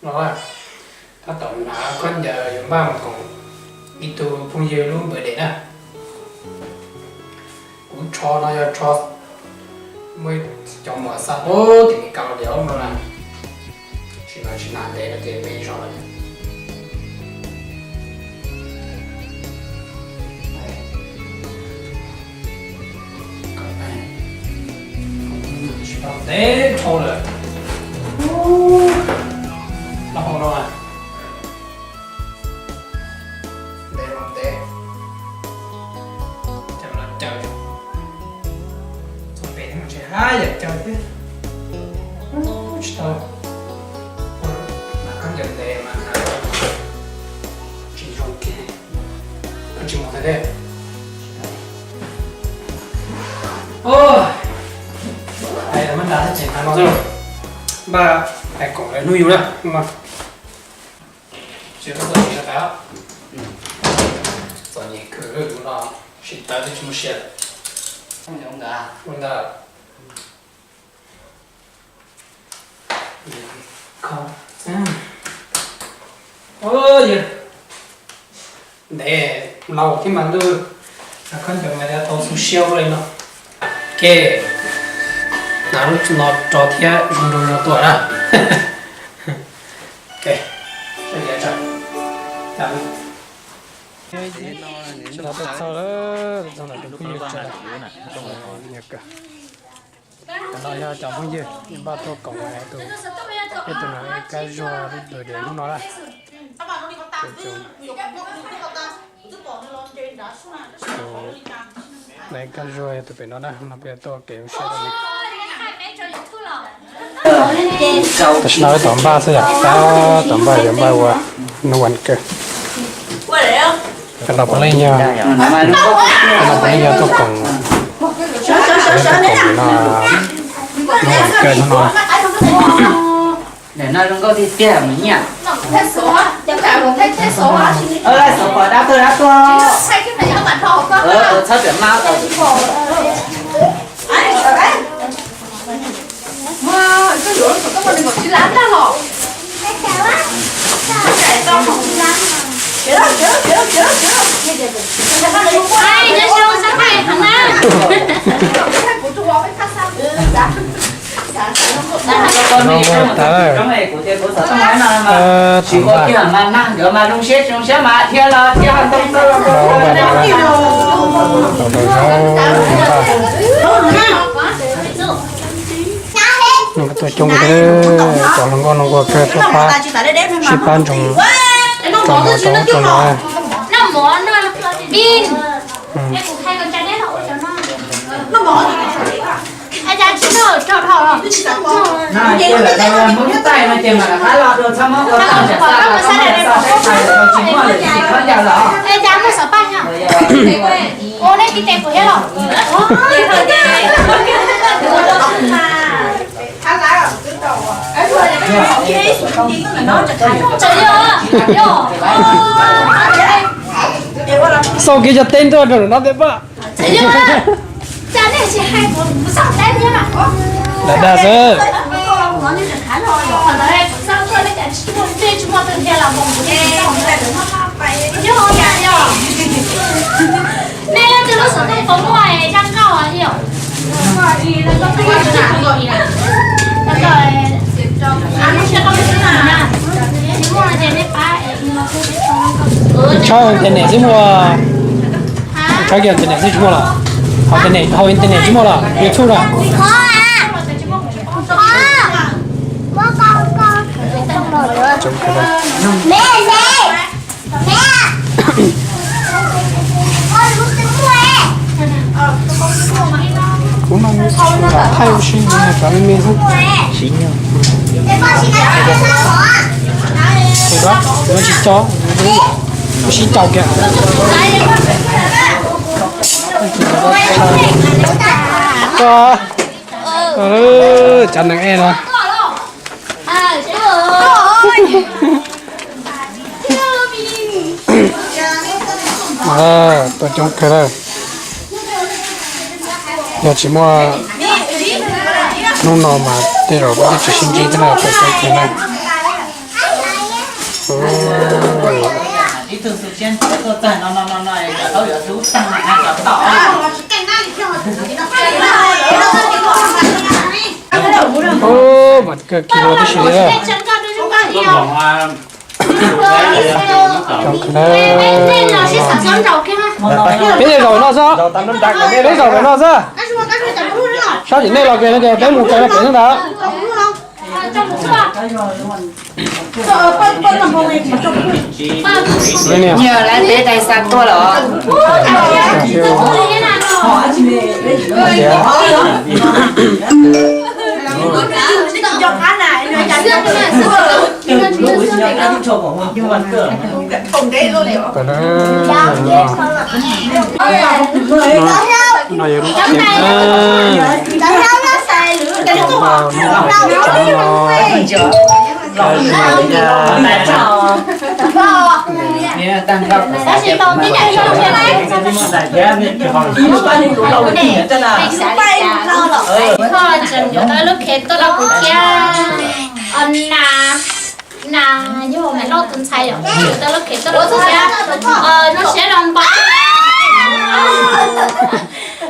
No, tab tom hnav khaub ncaws yuav npaj mus koom ib tug phooj ywg lub birthday na. Kuv tsho no yog tsho muaj cov muam xa puag tim Meskas los tias no na, tsis mas tsis hnav ntev no ces me zog lawm. Ntev dhau lawm. Loj hau no. Ntev los ntev, ces los caws txog pem no tsis haj yam caws thiab. Tsis tau, mas khaub ncaws ntev mas hnav tsis zoo kiag, tsis mus thiab. Hais muab nra thiab ces hnav no xwb. Npaj hais koom lawv hnub yug na. Tsis txom nyem kawg no, sim tawv twb tsis muaj sia lawm. Ua ntawd. Ntev laus thiab mas ntuj, khaub ncaws mas yuav tau xu siab ua li no. Ke, hnav lub no rau thiab zoo rau no tuaj na. Ke, sawv daws txog lawm, txog ntawm tus phooj ywg tsev lawm. Cov no yog cov phooj ywg npaj tuaj koom tus, peb tus no Kab Zuag lub birthday hnub no na. Tus, Kab Zuag yog tus pem no na, no peb tuaj kev ua si rau li. Tam sim no peb tab tom npaj xwb yom, tab tom npaj yuav npaj ua hnub vas kawg. Cov no puav leej yog, cov no puav leej yog tuaj koom, tuaj koom no, hnub vas kawg hnub no. Nws tuaj coob kawg, cov hluas nkauj hluas nraug kawg tuaj pab, sib pab ntsoov rau mov rau ub rau no. Xauj kev cov teb ntuj rau no peb pab. Dag dag xwb. Tshawb internet xwb muaj, tshawb kiag internet xwb tsis muaj los, hauv internet, hauv internet tsis muaj los YouTube na. Kuv no thaij ua si, cov me me xwb. Kuv tsis tso, kuv sib caum kiag. Cov neeg ej no. Tuaj coob kawg lawm. Yog tsis muaj hnub no mas tej zaum peb twb tsis sib ntsib thiab na, tuaj coob kawg na. Ib tug xu siab ntshiab tuaj txog no no no no, cov taub yuav hlub tag na cov tom. Ub, mas kawg kiag tib si li. Peb zaum no xwb, peb zaum no xwb. Sab tim nej los kiag no ces peb mus kiag pem xwb ntag. Nyias lawv peb daig xa tuaj los. No yog lub tsev na, lub tsev no, lub khev tuaj rau kuv thiab. Na, na, yog Maiv Lauj tus ntxhais yom, tau lub khev tuaj rau kuv thiab. Zoo siab los npaj,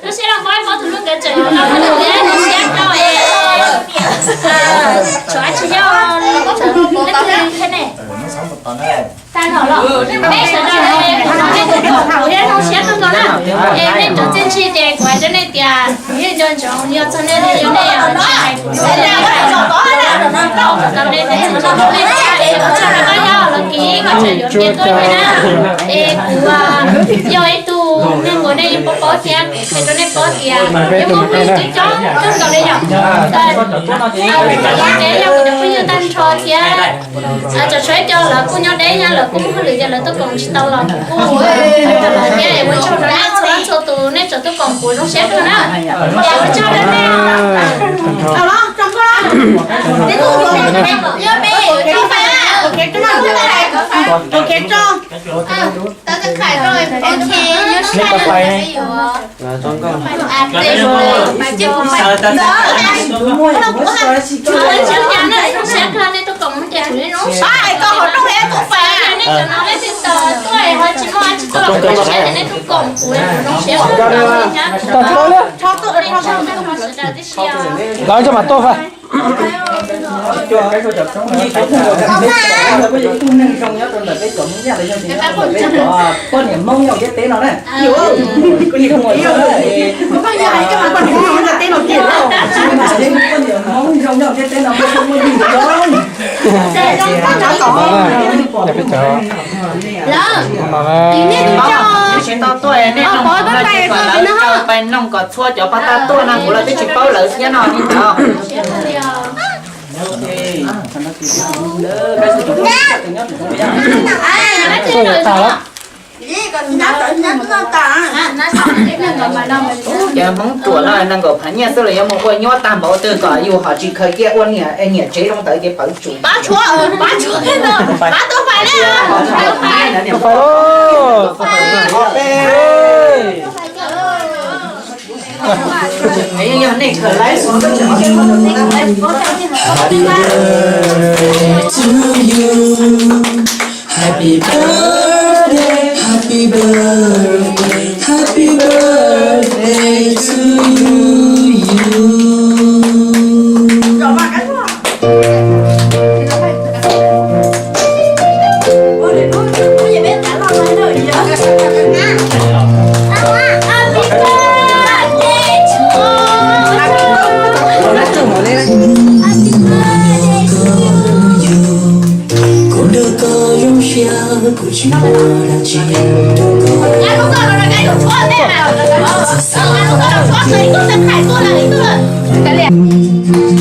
zoo siab los npaj, paub tus hlub nkawd tseem yuav tau tus thiab, zoo siab tau es. Tshuav tsis yog, tsis yog thiab ne. Tag nrho los peb sawv daws, kuv thiab zoo siab kawg nkaus na. Es nej cov txiaj ntsig ces kuv hais rau nej tias kuv yeej nco ntsoov, yog txog nej, yog nej tsis hais kuv xwb, tau nej txiaj ntsig nej txhua leej txhua tus, los kis kuv tseem yuav tiag tuaj na. Es kuv yog ib tug neeg uas nej yeej paub paub thiab, kuv qhia rau nej paub tias yeej muaj phooj ywg coob coob nkaus li yom. Kuv cov phooj ywg tag nrho thiab. Txawm tshuav ib co lawv kuj nyob deb, yog lawv kuj muaj hauj lwm ces lawv tuaj koom tsis tau los kuj thiab. Ua tsaug rau nej txhua leej txhua tus, nej tseem tuaj koom kuv zoo siab kawg na. Ua tsaug rau nej. Lawv coj mas tuaj fa. Poj niam Hmoob nyob Thaib teb no na. Poj niam Hmoob nyob Thaib teb no muaj phooj muaj ywg coob. Peb tsis tau tuaj, nej nug no ces kom lawv pais noog kom txhua cov pog tag tuaj no, kuv los twb tsis paub lawv thiab no li ntawd. Tuaj yuav tag lawm. Ces Hmoob ruam no nees nkaum phav nyiaj xwb los yuav mus ua nyuaj tag npaum twg kom yus ho tsis khaws cia ua niam, niam tsev zoo ntawd ces pawv tsum. Pab tshuab, pab tshuab, pab tuaj pais na. Tuaj pais lauj. Yog nej khaws laib xwb. Happy birthday to you. Happy birthday, happy birthday, happy birthday to you. Kuv nrog koj zoo siab, kuv tsis muaj dab tsi nrog koj.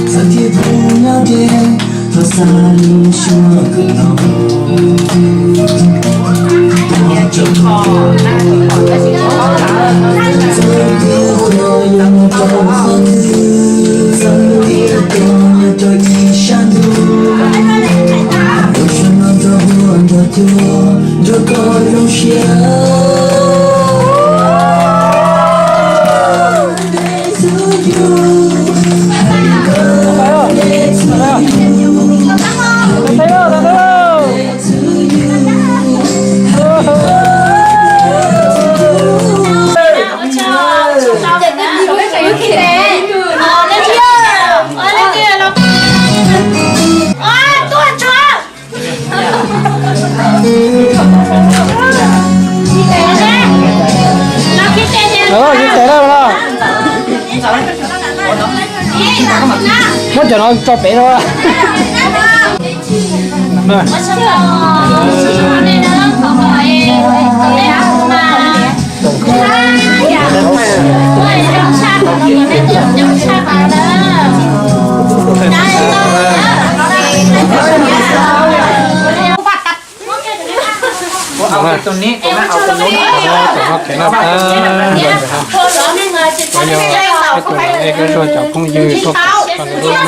Txawm tias phooj ywg nyob deb, txhob xav li suab kawg no. Txawm tias koj yuav mus rau qhov twg, txawm tias koj nyob rau ib sab ntuj, lub sij hawm no rau huab nrog cuab, nrog koj zoo siab. Muab cov no tso pem rau. Cov phooj ywg tuaj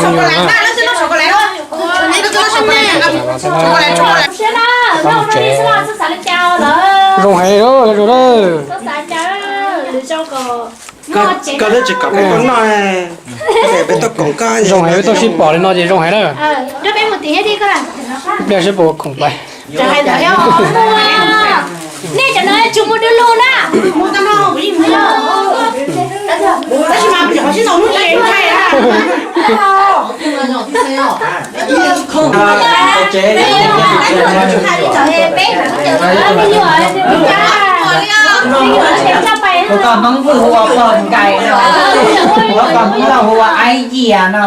hnub no na. Zoo heev lauj, zoo na. Koj twb tsis kom peb tuaj noj, peb tuaj koom koj. Zoo heev, peb tuaj sib pom li no ces zoo heev na. Ib pliag sib puas khoom pais. Nej cov no tsis muaj dua lug na. Tus koj Hmoob Vwj hu ua Pog Nkais no, tus koj Hmoob Lauj hu ua Aib Yias no.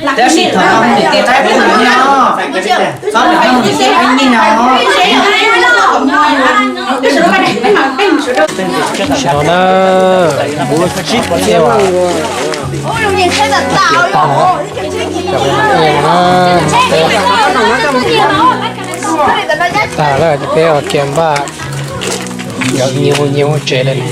Tab sis thaum no nws tij qaib pug no, txhob nws noj nws tij qaib nyig no. Tam sim no na, kuv tsib txiab tau na, tag lawm ces peb ua kiag npaj yuav nyias hu nyias hu tsev lawm.